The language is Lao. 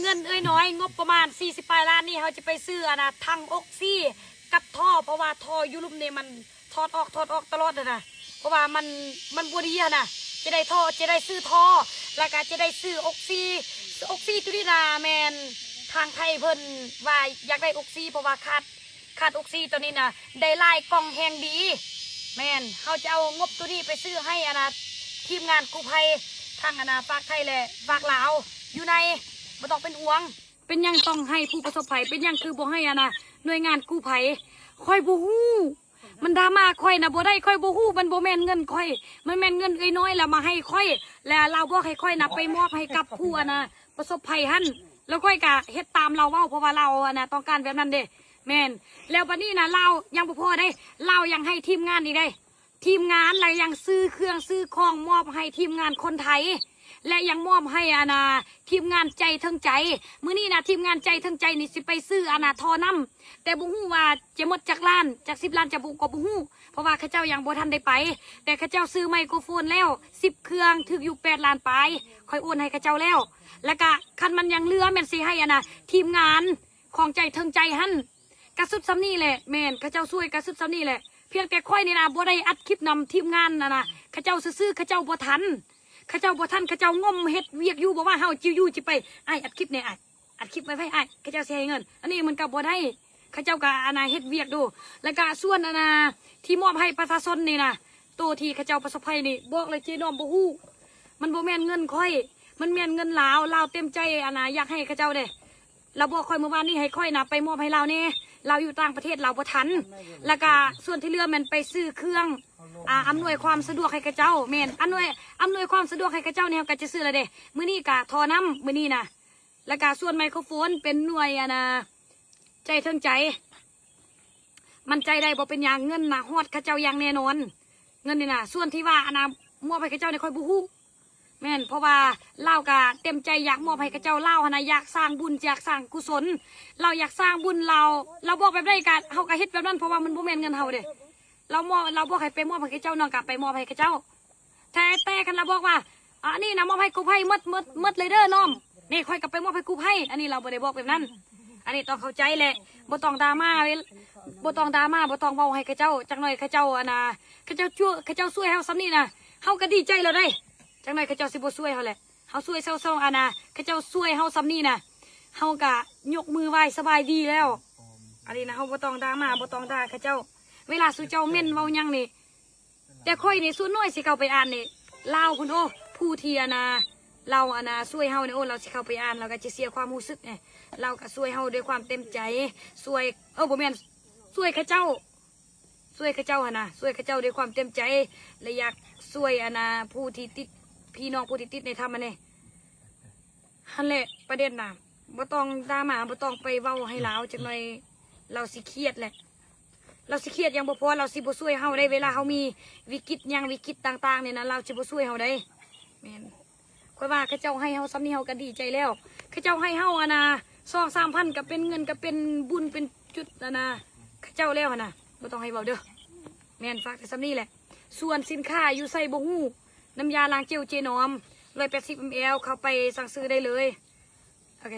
ເງິນເອື້ອຍນ້ອຍ ງົບປະມານສີ່ສິບປາຍລ້ານນີ້ ເຮົາຈະໄປຊື້ອັນນະ ຖັງອົກຊີກັບທໍ່ ເພາະວ່າທໍ່ຢູ່ລຸ່ມນີ້ມັນຖອດອອກ ຖອດອອກຕະຫຼອດຫັ້ນນະ ເພາະວ່າມັນ ມັນບໍ່ດີຫັ້ນນະ ຈະໄດ້ທໍ່ ຈະໄດ້ຊື້ທໍ່ ແລ້ວກະຈະໄດ້ຊື້ອົກຊີ ອົກຊີໂຕນີ້ນະ ແມ່ນທາງໄທເພິ່ນວ່າຢາກໄດ້ອົກຊີ ເພາະວ່າຂາດ ຂາດອົກຊີໂຕນີ້ນະ ໄດ້ຫຼາຍກ່ອງແຮງດີ. ແມ່ນ ເຮົາຈະເອົາງົບໂຕນີ້ໄປຊື້ໃຫ້ອັນນະ ທີມງານກູ້ໄພ ທັງອັນນະ ຟາກໄທ ແລະ ຟາກລາວ ຢູ່ໃນ ບໍ່ຕ້ອງເປັນຫ່ວງ. ເປັນຫຍັງຕ້ອງໃຫ້ຜູ້ປະສົບໄພ? ເປັນຫຍັງຄືບໍ່ໃຫ້ອັນນະ ໜ່ວຍງານກູ້ໄພ? ຂ້ອຍບໍ່ຮູ້ ມັນດຣາມາຂ້ອຍນະບໍ່ໄດ້ ຂ້ອຍບໍ່ຮູ້ ມັນບໍ່ແມ່ນເງິນຂ້ອຍ ມັນແມ່ນເງິນເອື້ອຍນ້ອຍລະມາໃຫ້ຂ້ອຍ ແລະລາວບອກໃຫ້ຂ້ອຍນະໄປມອບໃຫ້ກັບຜູ້ອັນນະ ປະສົບໄພຫັ້ນ ແລ້ວຂ້ອຍກະເຮັດຕາມລາວເວົ້າ ເພາະວ່າລາວອັນນະ ຕ້ອງການແບບນັ້ນເດ້. ແມ່ນ ແລ້ວບັດນີ້ນະ ລາວຍັງບໍ່ພໍເດ້ ລາວຍັງໃຫ້ທີມງານອີກເດ້ ທີມງານ ແລະຍັງຊື້ເຄື່ອງຊື້ຂອງມອບໃຫ້ທີມງານຄົນໄທ ແລະຍັງມອບໃຫ້ອັນນະ ທີມງານໃຈເຖິງໃຈ. ມື້ນີ້ນະ ທີມງານໃຈເຖິງໃຈນີ້ຊິໄປຊື້ອັນນະ ທໍ່ນ້ຳ ແຕ່ບໍ່ຮູ້ວ່າຈະໝົດຈັກລ້ານ ຈັກສິບລ້ານ ຈະບໍ່ ກໍບໍ່ຮູ້ ເພາະວ່າເຂົາເຈົ້າຍັງບໍ່ທັນໄດ້ໄປ ແຕ່ເຂົາເຈົ້າຊື້ໄມໂຄໂຟນແລ້ວສິບເຄື່ອງ ຖືກຢູ່ແປດລ້ານປາຍ ຂ້ອຍໂອນໃຫ້ເຂົາເຈົ້າແລ້ວ ແລ້ວກະຄັນມັນຍັງເຫຼືອແມ່ນຊິໃຫ້ອັນນະ ທີມງານຂອງໃຈເຖິງໃຈຫັ້ນ ກະສຸດສ່ຳນີ້ແຫຼະ. ແມ່ນ ເຂົາເຈົ້າຊ່ວຍກະສຸດສ່ຳນີ້ແຫຼະ ພຽງແຕ່ຂ້ອຍນີ້ນະ ບໍ່ໄດ້ອັດຄລິບນຳທີມງານຫັ້ນນະ ເຂົາເຈົ້າຊື່ໆ ເຂົາເຈົ້າບໍ່ທັນ ເຂົາເຈົ້າບໍ່ທັນ ເຂົາເຈົ້າງົມເຮັດວຽກຢູ່ ບໍ່ວ່າເຮົາຈິວຢູ່ ຊິໄປ ອ້າຍອັດຄລິບແດ່ ອ້າຍ ອັດຄລິບໄວ້ໄວ້ອ້າຍ ເຂົາເຈົ້າຊິໃຫ້ເງິນ ອັນນີ້ມັນກໍບໍ່ໄດ້ ເຂົາເຈົ້າກໍອັນນະເຮັດວຽກຢູ່ ແລ້ວກໍສ່ວນອັນນະທີ່ມອບໃຫ້ປະຊາຊົນນີ້ນະ ໂຕທີ່ເຂົາເຈົ້າປະສົບໄພນີ້ ບອກເລີຍເຈນ້ອມບໍ່ຮູ້ ມັນບໍ່ແມ່ນເງິນຂ້ອຍ ມັນແມ່ນເງິນລາວ ລາວເຕັມໃຈອັນນະຢາກໃຫ້ເຂົາເຈົ້າເດ້ ລາວບອກຂ້ອຍມື້ວານນີ້ໃຫ້ຂ້ອຍນະໄປມອບໃຫ້ລາວແດ່ ລາວຢູ່ຕ່າງປະເທດລາວບໍ່ທັນ ແລ້ວກະສ່ວນທີ່ເຫຼືອແມ່ນໄປຊື້ເຄື່ອງ ອາ ອຳນວຍຄວາມສະດວກໃຫ້ເຂົາເຈົ້າ ແມ່ນ ອຳນວຍ ອຳນວຍຄວາມສະດວກໃຫ້ເຂົາເຈົ້ານີ້ ເຮົາກະຈະຊື້ລະເດ້ ມື້ນີ້ກະທໍ່ນ້ຳ ມື້ນີ້ນະ ແລ້ວກະສ່ວນໄມໂຄຣໂຟນເປັນໜ່ວຍອັນນະ ໃຈເຖິງໃຈ ໝັ້ນໃຈໄດ້ ບໍ່ເປັນຫຍັງ ເງິນນະຮອດເຂົາເຈົ້າຢ່າງແນ່ນອນ ເງິນນີ້ນະ ສ່ວນທີ່ວ່າອັນນະມອບໃຫ້ເຂົາເຈົ້ານີ້ ຂ້ອຍບໍ່ຮູ້ ແມ່ນ ເພາະວ່າລາວກະເຕັມໃຈຢາກມອບໃຫ້ເຂົາເຈົ້າ ລາວຫັ້ນນະຢາກສ້າງບຸນ ຢາກສ້າງກຸສົນ ລາວຢາກສ້າງບຸນ ລາວ ລາວບອກແບບໃດກະ ເຮົາກະເຮັດແບບນັ້ນ ເພາະວ່າມັນບໍ່ແມ່ນເງິນເຮົາເດ້ ລາວມອບ ລາວບອກໃຫ້ໄປມອບໃຫ້ເຂົາເຈົ້າ ນ້ອງກະໄປມອບໃຫ້ເຂົາເຈົ້າ ແຕ່ ແຕ່ຄັນລາວບອກວ່າ ອັນນີ້ນະມອບໃຫ້ກູ້ໄພໝົດ ໝົດ ໝົດເລີຍເດີນ້ອງ ນີ້ຂ້ອຍກໍໄປມອບໃຫ້ກູ້ໄພ ອັນນີ້ລາວບໍ່ໄດ້ບອກແບບນັ້ນ ອັນນີ້ຕ້ອງເຂົ້າໃຈແຫຼະ ບໍ່ຕ້ອງດຣາມາ ບໍ່ຕ້ອງດຣາມາ ບໍ່ຕ້ອງເວົ້າໃຫ້ເຂົາເຈົ້າ ຈັກໜ່ອຍເຂົາເຈົ້າອັນນະ ເຂົາເຈົ້າຊ່ວຍ ເຂົາເຈົ້າຊ່ວຍເຮົາສ່ຳນີ້ນະ ເຮົາກໍດີໃຈແລ້ວເດ້ ຈັກໜ່ອຍເຂົາເຈົ້າຊິບໍ່ຊ່ວຍເຮົາແຫຼະ ເຮົາຊ່ວຍເຊົາໆ ອັນນະ ເຂົາເຈົ້າຊ່ວຍເຮົາສ່ຳນີ້ນະ ເຮົາກໍຍົກມືໄຫວ້ສະບາຍດີແລ້ວ ອັນນີ້ນະ ເຮົາບໍ່ຕ້ອງດຣາມາ ບໍ່ຕ້ອງດ່າເຂົາເຈົ້າ ເວລາສູ່ເຈົ້າເມັ້ນເວົ້າຫຍັງນີ້ ແຕ່ຂ້ອຍນີ້ສ່ວນໜ້ອຍຊິເຂົ້າໄປອ່ານນີ້ ລາວພຸ້ນ ໂອ້ ຜູ້ທີ່ອັນນະ ລາວອັນນະຊ່ວຍເຮົານີ້ ໂອ້ ລາວຊິເຂົ້າໄປອ່ານ ລາວກໍຈະເສຍຄວາມຮູ້ສຶກ ເອີ ລາວກໍຊ່ວຍເຮົາດ້ວຍຄວາມເຕັມໃຈ ຊ່ວຍ ເອີ ບໍ່ແມ່ນ ຊ່ວຍເຂົາເຈົ້າ ຊ່ວຍເຂົາເຈົ້າຫັ້ນນະ ຊ່ວຍເຂົາເຈົ້າດ້ວຍຄວາມເຕັມໃຈ ແລະ ຢາກຊ່ວຍອັນນະ ຜູ້ທີ່ຕິດ ພີ່ນ້ອງຜູ້ທີ່ຕິດໃນຖ້ຳຫັ້ນເດ້ ຫັ້ນແຫຼະປະເດັນນະ ບໍ່ຕ້ອງດຣາມາ ບໍ່ຕ້ອງໄປເວົ້າໃຫ້ລາວ ຈັກໜ່ອຍລາວຊິຄຽດແຫຼະ ລາວຊິຄຽດຍັງບໍ່ພໍ ລາວຊິບໍ່ຊ່ວຍເຮົາໄດ້ ເວລາເຮົາມີວິກິດຫຍັງ ວິກິດຕ່າງໆນີ້ນະ ລາວຊິບໍ່ຊ່ວຍເຮົາໄດ້ ແມ່ນ ຂ້ອຍວ່າເຂົາເຈົ້າໃຫ້ເຮົາສ່ຳນີ້ ເຮົາກໍດີໃຈແລ້ວ ເຂົາເຈົ້າໃຫ້ເຮົາອັນນະ ສອງສາມພັນ ກໍເປັນເງິນ ກໍເປັນບຸນ ເປັນຈຸດອັນນະ ເຂົາເຈົ້າແລ້ວຫັ້ນນະ ບໍ່ຕ້ອງໃຫ້ເວົ້າເດີ ແມ່ນ ຝາກແຕ່ສ່ຳນີ້ແຫຼະ ສ່ວນສິນຄ້າຢູ່ໃສບໍ່ຮູ້ ນ້ຳຢາລ້າງເຈວເຈນອມ ຮ້ອຍແປດສິບ ແອມແອລ ເຂົ້າໄປສັ່ງຊື້ໄດ້ເລີຍ ໂອເຄ.